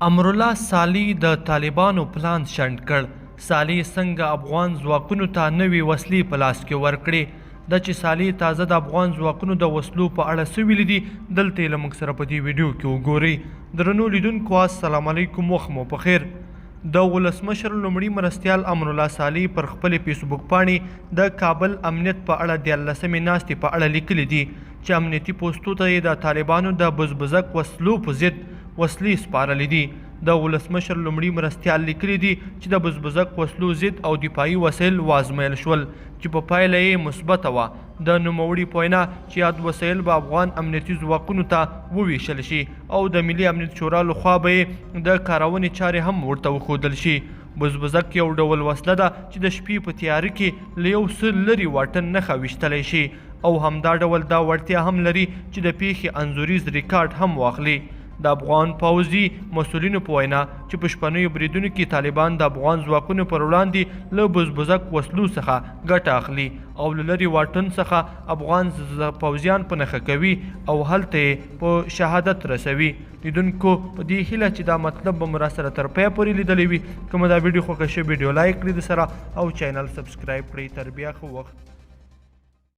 امرالله صالح د طالبانو پلان شنډ کړ، صالح څنګه افغان ځواکونو ته نوې وسلې په لاس کې ورکړې؟ دا چې صالح تازه د افغان ځواکونو د وسلو په اړه څه ویلي دي، دلته یې له موږ سره په دې ویډیو کې وګورئ. درنو لیدونکو السلام علیکم، وخت مو په خیر. د ولسمشر لومړي مرستیال امرالله صالح پر خپلې فیسبوک پاڼې د کابل امنیت په اړه دیارلسمې ناستې په اړه لیکلي دي چې امنیتي پوستو ته یې د طالبانو د بزبزک وسلو په ضد وسلې سپارلې دي. د ولسمشر لومړي مرستیال لیکلي دي چې د بزبزک وسلو ضد او دفاعي وسایل وازمایل شول چې په پایله یې مثبته وه. د نوموړي په وینا چې یاد وسایل به افغان امنیتي ځواکونو ته وویشل شي او د ملي امنیت شورا لخوا به یې د کارونې چارې هم ورته وښودل شي. بزبزک یو ډول وسله ده چې د شپې په تیاره کې له یو څه لرې واټن نښه ویشتلی شي او همدا ډول دا وړتیا هم لري چې د پیښې انځوریز ریکارډ هم واخلي. د افغان پوځي مسؤلینو په وینا چې په شپنیو بریدونو کې طالبان د افغان ځواکونو پر وړاندې له بزبزک وسلو څخه ګټه اخلي او له لرې واټن څخه افغان پوځیان په نښه کوي او هلته یې په شهادت رسوي. لیدونکو په دې هیله چې دا مطلب به مو راسره تر پایه پورې لیدلی وي. که مو دا ویډیو خوښه شوې، ویډیو لایک کړئ د سره او چینل سبسکرایب کړئ. تر بیا ښه وخت.